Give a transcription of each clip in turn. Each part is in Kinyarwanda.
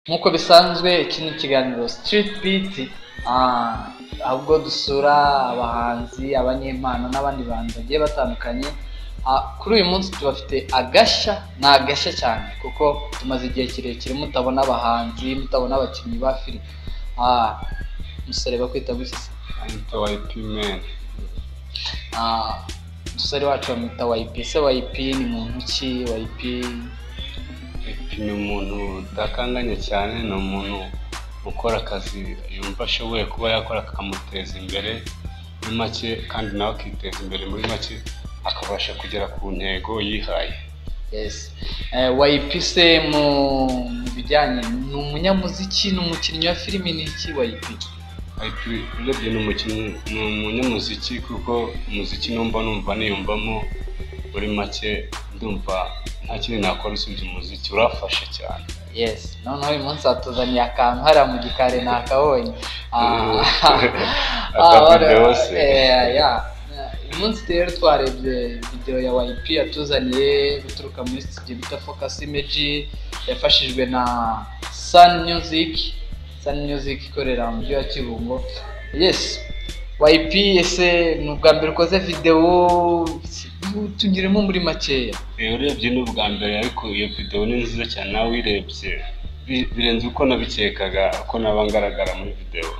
Nk'uko bisanzwe, iki ni ikiganiro Street Beat, ahubwo dusura abahanzi, abanyempano n'abandi bantu bagiye batandukanye. Kuri uyu munsi tubafite agashya, ni agashya cyane kuko tumaze igihe kirekire mutabona abahanzi, mutabona abakinnyi ba filime. Umusore bakwita gutya se? Banyita YP Man. Umusore wacu bamwita YP. Ese YP ni muntu ki? YP? YP ni umuntu udakanganye cyane, ni umuntu ukora akazi yumva ashoboye kuba yakora kakamuteza imbere muri make, kandi nawe akiteza imbere muri make, akabasha kugera ku ntego yihaye. Yes. YP se mu bijyanye ni umunyamuziki, ni umukinnyi wa filimi, ni iki YP? YP urebye ni umukinnyi, ni umunyamuziki, kuko umuziki numva niyumvamo muri make, ndumva nta kindi nakora usibye umuziki, urafasha cyane. Yes, noneho uyu munsi watuzaniye akantu hariya mu gikari nakabonye. Akavideo se? Yeah. Uyu munsi rero twarebye video ya YP yatuzaniye guturuka muri studio bita Focus Image, yafashijwe na Sun Music, Sun Music ikorera mu mujyi wa Kibungo. Yes. YP, ese ni ubwa mbere ukoze video? Tugiremo muri makeya. Urebye ni ubwa mbere, ariko iyo video ni nziza cyane, nawe uyirebye birenze uko nabikekaga ko naba ngaragara muri video.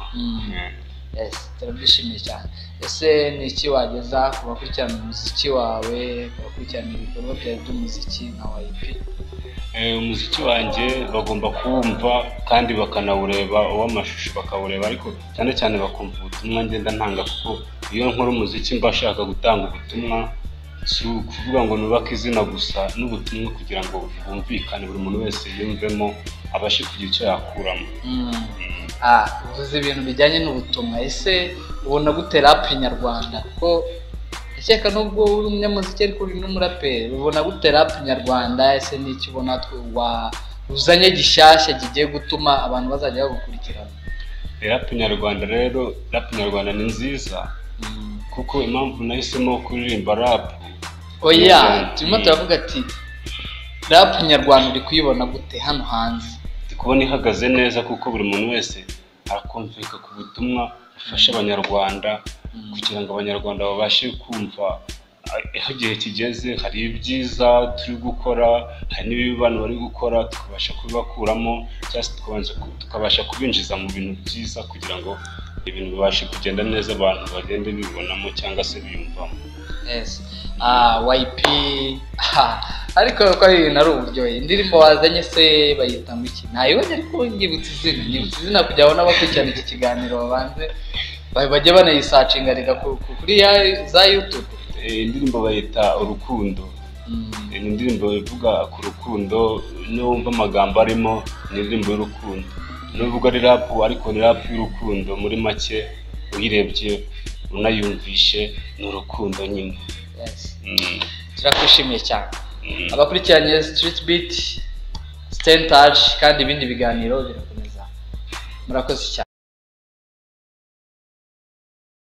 Yes, turabyishimiye cyane. Ese ni iki wageza ku bakurikirana umuziki wawe, ku bakurikirana ibikorwa byawe by'umuziki nka YP? Umuziki wanjye bagomba kuwumva kandi bakanawureba, uw'amashusho bakawureba, ariko cyane cyane bakumva ubutumwa ngenda ntanga, kuko iyo nkora umuziki mba nshaka gutanga ubutumwa, si ukuvuga ngo nubake izina gusa, n'ubutumwa kugira ngo bwumvikane, buri muntu wese yumvemo, abashe kugira icyo yakuramo. Uvuze ibintu bijyanye n'ubutumwa. Ese ubona gute rap nyarwanda? Kuko ndakeka nubwo uri umunyamuziki ariko uri n'umuraperi, ubona gute rap nyarwanda? Ese ni iki ubona uzanye gishyashya kigiye gutuma abantu bazajya bagukurikirana? Rap nyarwanda rero, rap nyarwanda ni nziza, kuko impamvu nahisemo kuririmba rap Oya, turimo turavuga ati rap nyarwanda uri kuyibona gute hano hanze? Ndi kubona ihagaze neza, kuko buri muntu wese arakumvika ku butumwa bufasha Abanyarwanda, kugira ngo Abanyarwanda babashe kumva aho igihe kigeze. Hari ibyiza turi gukora, hari n'ibibi abantu bari gukora, tukabasha kubibakuramo cyangwa se tukabasha kubinjiza mu bintu byiza, kugira ngo ibintu bibashe kugenda neza, abantu bagende bibonamo cyangwa se biyumvamo. Yes. YP, ariko ko ari ibintu ari uburyohe. Indirimbo wazanye se bayita ngo iki? Ntayibonye, ariko nyibutse izina kugira ngo n'abakurikirana iki kiganiro babanze bajye banayisearchinga reka kuri za YouTube. Indirimbo bayita Urukundo. Ni indirimbo ivuga ku rukundo, niyo wumva amagambo arimo, ni indirimbo y'urukundo, nubwo ari rap ariko ni rap y'urukundo muri make, uyirebye unayumvishe ni urukundo nyine. Yes. Turakwishimiye cyane. Abakurikiranye Street Beat, stay in touch, kandi ibindi biganiro birakomeza. Murakoze cyane.